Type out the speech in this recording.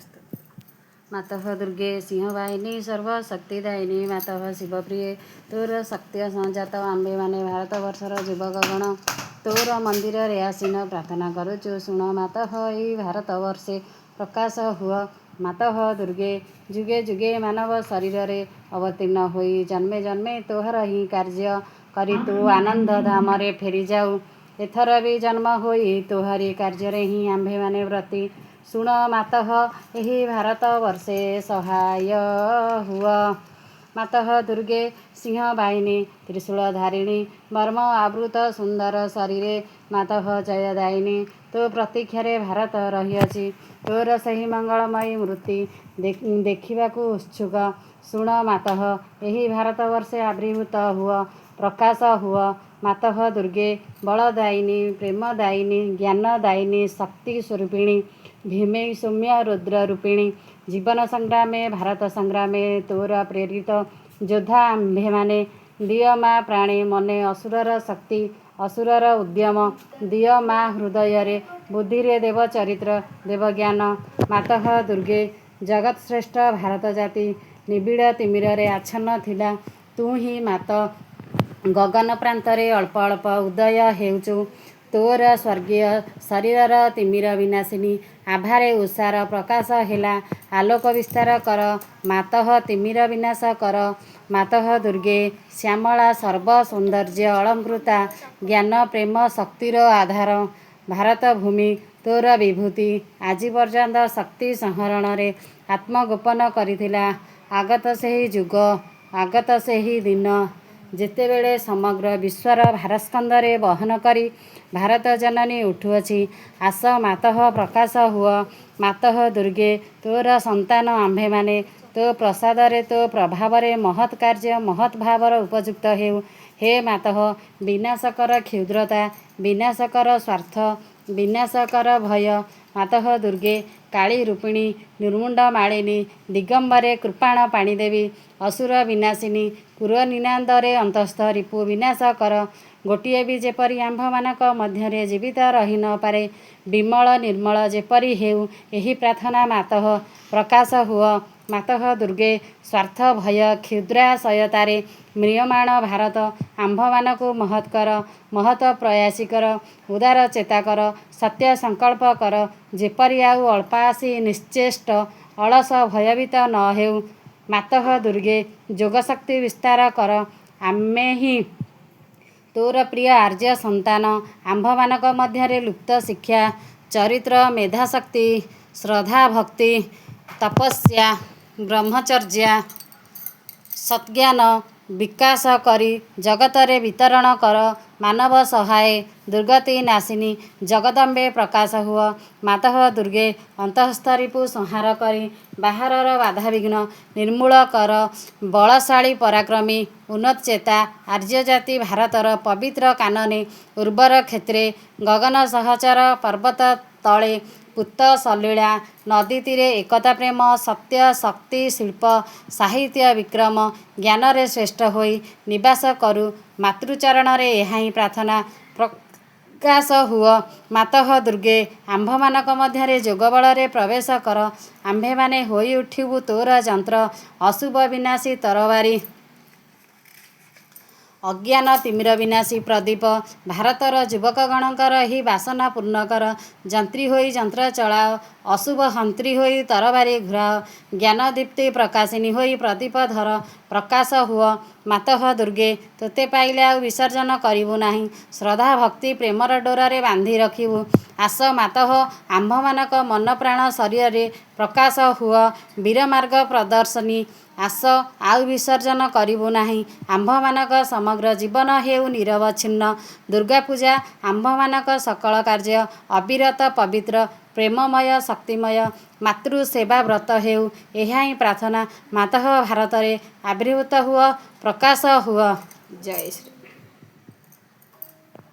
ପ୍ରସ୍ତୁତ। ମାତଃ ଦୁର୍ଗେ ସିଂହବାହିନୀ ସର୍ବଶକ୍ତିଦାୟିନୀ ମାତଃ ଶିବପ୍ରିୟେ, ତୋର ଶକ୍ତି ସଞ୍ଜାତ ଆମ୍ଭେମାନେ ଭାରତବର୍ଷର ଯୁବକଗଣ ତୋର ମନ୍ଦିରରେ ଆସୀନ ପ୍ରାର୍ଥନା କରୁଛୁ। ଶୁଣ ମାତଃ, ଏହି ଭାରତବର୍ଷେ ପ୍ରକାଶ ହୁଅ। ମାତଃ ଦୁର୍ଗେ, ଯୁଗେ ଯୁଗେ ମାନବ ଶରୀରରେ ଅବତୀର୍ଣ୍ଣ ହୋଇ ଜନ୍ମେ ଜନ୍ମେ ତୋହର ହିଁ କାର୍ଯ୍ୟ କରି ତୁ ଆନନ୍ଦ ଧାମରେ ଫେରିଯାଉ। ଏଥର ବି ଜନ୍ମ ହୋଇ ତୋହରି କାର୍ଯ୍ୟରେ ହିଁ ଆମ୍ଭେମାନେ ବ୍ରତୀ। ଶୁଣ ମାତଃ, ଏହି ଭାରତବର୍ଷେ ସହାୟ ହୁଅ। ମାତଃ ଦୁର୍ଗେ ସିଂହବାହିନୀ ତ୍ରିଶୂଳଧାରିଣୀ ବର୍ମ ଆବୃତ ସୁନ୍ଦର ଶରୀରେ ମାତଃ ଜୟଦାୟିନୀ, ତୋ ପ୍ରତୀକ୍ଷାରେ ଭାରତ ରହିଅଛି। ତୋର ସେହି ମଙ୍ଗଳମୟୀ ମୂର୍ତ୍ତି ଦେଖିବାକୁ ଉତ୍ସୁକ। ଶୁଣ ମାତଃ, ଏହି ଭାରତବର୍ଷେ ଆବିର୍ଭୂତ ହୁଅ, ପ୍ରକାଶ ହୁଅ। ମାତଃ ଦୁର୍ଗେ ବଳଦାୟିନୀ, ପ୍ରେମଦାୟିନୀ, ଜ୍ଞାନଦାୟିନୀ, ଶକ୍ତି ସ୍ୱରୂପିଣୀ, ଭୀମେ ସୌମ୍ୟ ରୁଦ୍ରରୂପିଣୀ, ଜୀବନ ସଂଗ୍ରାମେ, ଭାରତ ସଂଗ୍ରାମେ ତୋର ପ୍ରେରିତ ଯୋଦ୍ଧା ଆମ୍ଭେମାନେ। ଦିଅ ମା ପ୍ରାଣେ ମନେ ଅସୁରର ଶକ୍ତି, ଅସୁରର ଉଦ୍ୟମ ଦିଅ ମା ହୃଦୟରେ, ବୁଦ୍ଧିରେ ଦେବ ଚରିତ୍ର, ଦେବ ଜ୍ଞାନ। ମାତଃ ଦୁର୍ଗେ, ଜଗତ୍ ଶ୍ରେଷ୍ଠ ଭାରତ ଜାତି ନିବିଡ଼ ତିମିରରେ ଆଚ୍ଛନ୍ନ ଥିଲା। ତୁ ହିଁ ମାତ ଗଗନ ପ୍ରାନ୍ତରେ ଅଳ୍ପ ଅଳ୍ପ ଉଦୟ ହେଉଛୁ। ତୋର ସ୍ୱର୍ଗୀୟ ଶରୀରର ତିମିର ବିନାଶିନୀ ଆଭାରେ ଉଷାର ପ୍ରକାଶ ହେଲା। ଆଲୋକ ବିସ୍ତାର କର ମାତଃ, ତିମିର ବିନାଶ କର। ମାତଃ ଦୁର୍ଗେ ଶ୍ୟାମଳା ସର୍ବ ସୌନ୍ଦର୍ଯ୍ୟ ଅଳଙ୍କୃତା, ଜ୍ଞାନ ପ୍ରେମ ଶକ୍ତିର ଆଧାର ଭାରତ ଭୂମି ତୋର ବିଭୂତି ଆଜି ପର୍ଯ୍ୟନ୍ତ ଶକ୍ତି ସଂହରଣରେ ଆତ୍ମଗୋପନ କରିଥିଲା। ଆଗତ ସେହି ଯୁଗ, ଆଗତ ସେହି ଦିନ, ଯେତେବେଳେ ସମଗ୍ର ବିଶ୍ୱର ଭାର ସ୍କନ୍ଧରେ ବହନ କରି ଭାରତ ଜନନୀ ଉଠୁଅଛି। ଆସ ମାତଃ, ପ୍ରକାଶ ହୁଅ। ମାତଃ ଦୁର୍ଗେ, ତୋର ସନ୍ତାନ ଆମ୍ଭେମାନେ ତୋ ପ୍ରସାଦରେ, ତୋ ପ୍ରଭାବରେ ମହତ୍ କାର୍ଯ୍ୟ, ମହତ୍ ଭାବର ଉପଯୁକ୍ତ ହେଉ। ହେ ମାତଃ, ବିନାଶ କର କ୍ଷୁଦ୍ରତା, ବିନାଶ କର ସ୍ୱାର୍ଥ, ବିନାଶ କର ଭୟ। ମାତଃ ଦୁର୍ଗେ କାଳୀ ରୂପିଣୀ ନିର୍ମୁଣ୍ଡ ମାଳିନୀ, ଦିଗମ୍ବରେ କୃପାଣ ପାଣିଦେବୀ, ଅସୁର ବିନାଶିନୀ, କ୍ରୂର ନିନାଦରେ ଅନ୍ତଃସ୍ଥ ରିପୁ ବିନାଶ କର। ଗୋଟିଏ ବି ଯେପରି ଆମ୍ଭମାନଙ୍କ ମଧ୍ୟରେ ଜୀବିତ ରହି ନ ପାରେ, ବିମଳ ନିର୍ମଳ ଯେପରି ହେଉ, ଏହି ପ୍ରାର୍ଥନା। ମାତଃ, ପ୍ରକାଶ ହୁଅ। ମାତଃ ଦୁର୍ଗେ, ସ୍ୱାର୍ଥ ଭୟ କ୍ଷୁଦ୍ରାଶୟତାରେ ମ୍ରିୟମାଣ ଭାରତ ଆମ୍ଭମାନଙ୍କୁ ମହତ୍ କର, ମହତ୍ ପ୍ରୟାସୀ କର, ଉଦାର ଚେତା କର, ସତ୍ୟ ସଂକଳ୍ପ କର, ଯେପରି ଆଉ ଅଳ୍ପାଶୀ ନିଶ୍ଚେଷ୍ଟ ଅଳସ ଭୟଭୀତ ନ ହେଉ। ମାତଃ ଦୁର୍ଗେ, ଯୋଗଶକ୍ତି ବିସ୍ତାର କର। ଆମେ ହିଁ ତୋର ପ୍ରିୟ ଆର୍ଯ୍ୟ ସନ୍ତାନ। ଆମ୍ଭମାନଙ୍କ ମଧ୍ୟରେ ଲୁପ୍ତ ଶିକ୍ଷା, ଚରିତ୍ର, ମେଧାଶକ୍ତି, ଶ୍ରଦ୍ଧା, ଭକ୍ତି, ତପସ୍ୟା, ବ୍ରହ୍ମଚର୍ଯ୍ୟ, ସତ୍ଜ୍ଞାନ ବିକାଶ କରି ଜଗତରେ ବିତରଣ କର। ମାନବ ସହାୟେ ଦୁର୍ଗତି ନାଶିନୀ ଜଗଦମ୍ବେ ପ୍ରକାଶ ହୁଅ। ମାତଃ ଦୁର୍ଗେ, ଅନ୍ତଃସ୍ଥ ରିପୁ ସଂହାର କରି ବାହାରର ବାଧାବିଘ୍ନ ନିର୍ମୂଳ କର। ବଳଶାଳୀ ପରାକ୍ରମୀ ଉନ୍ନତଚେତା ଆର୍ଯ୍ୟଜାତି ଭାରତର ପବିତ୍ର କାନନେ, ଉର୍ବର କ୍ଷେତ୍ରେ, ଗଗନ ସହଚର ପର୍ବତ ତଳେ, ପୂତ ସଲୀଳା ନଦୀତୀରେ ଏକତା, ପ୍ରେମ, ସତ୍ୟ, ଶକ୍ତି, ଶିଳ୍ପ, ସାହିତ୍ୟ, ବିକ୍ରମ, ଜ୍ଞାନରେ ଶ୍ରେଷ୍ଠ ହୋଇ ନିବାସ କରୁ। ମାତୃଚରଣରେ ଏହା ହିଁ ପ୍ରାର୍ଥନା। ପ୍ରକାଶ ହୁଅ। ମାତଃ ଦୁର୍ଗେ, ଆମ୍ଭମାନଙ୍କ ମଧ୍ୟରେ ଯୋଗବଳରେ ପ୍ରବେଶ କର। ଆମ୍ଭେମାନେ ହୋଇଉଠିବୁ ତୋର ଯନ୍ତ୍ର, ଅଶୁଭ ବିନାଶୀ ତରବାରୀ, ଅଜ୍ଞାନ ତିମିର ବିନାଶୀ ପ୍ରଦୀପ। ଭାରତର ଯୁବକଗଣଙ୍କର ଏହି ବାସନା ପୂର୍ଣ୍ଣ କର। ଯନ୍ତ୍ରୀ ହୋଇ ଯନ୍ତ୍ର ଚଳାଅ, ଅଶୁଭ ହନ୍ତ୍ରୀ ହୋଇ ତରବାରୀ ଘୂରାଅ, ଜ୍ଞାନଦୀପ୍ତି ପ୍ରକାଶିନୀ ହୋଇ ପ୍ରଦୀପ ଧର। ପ୍ରକାଶ ହୁଅ। ମାତଃ ଦୁର୍ଗେ, ତୋତେ ପାଇଲେ ଆଉ ବିସର୍ଜନ କରିବୁ ନାହିଁ। ଶ୍ରଦ୍ଧା ଭକ୍ତି ପ୍ରେମର ଡୋରରେ ବାନ୍ଧି ରଖିବୁ। ଆସ ମାତଃ, ଆମ୍ଭମାନଙ୍କ ମନ ପ୍ରାଣ ଶରୀରରେ ପ୍ରକାଶ ହୁଅ। ବୀରମାର୍ଗ ପ୍ରଦର୍ଶିନୀ ଆସ, ଆଉ ବିସର୍ଜନ କରିବୁ ନାହିଁ। ଆମ୍ଭମାନଙ୍କ ସମଗ୍ର ଜୀବନ ହେଉ ନିରବଚ୍ଛିନ୍ନ ଦୁର୍ଗାପୂଜା। ଆମ୍ଭମାନଙ୍କ ସକଳ କାର୍ଯ୍ୟ ଅବିରତ ପବିତ୍ର ପ୍ରେମମୟ ଶକ୍ତିମୟ ମାତୃସେବା ବ୍ରତ ହେଉ, ଏହା ହିଁ ପ୍ରାର୍ଥନା। ମାତଃ, ଭାରତରେ ଆବିର୍ଭୂତ ହୁଅ, ପ୍ରକାଶ ହୁଅ। ଜୟ ଶ୍ରୀ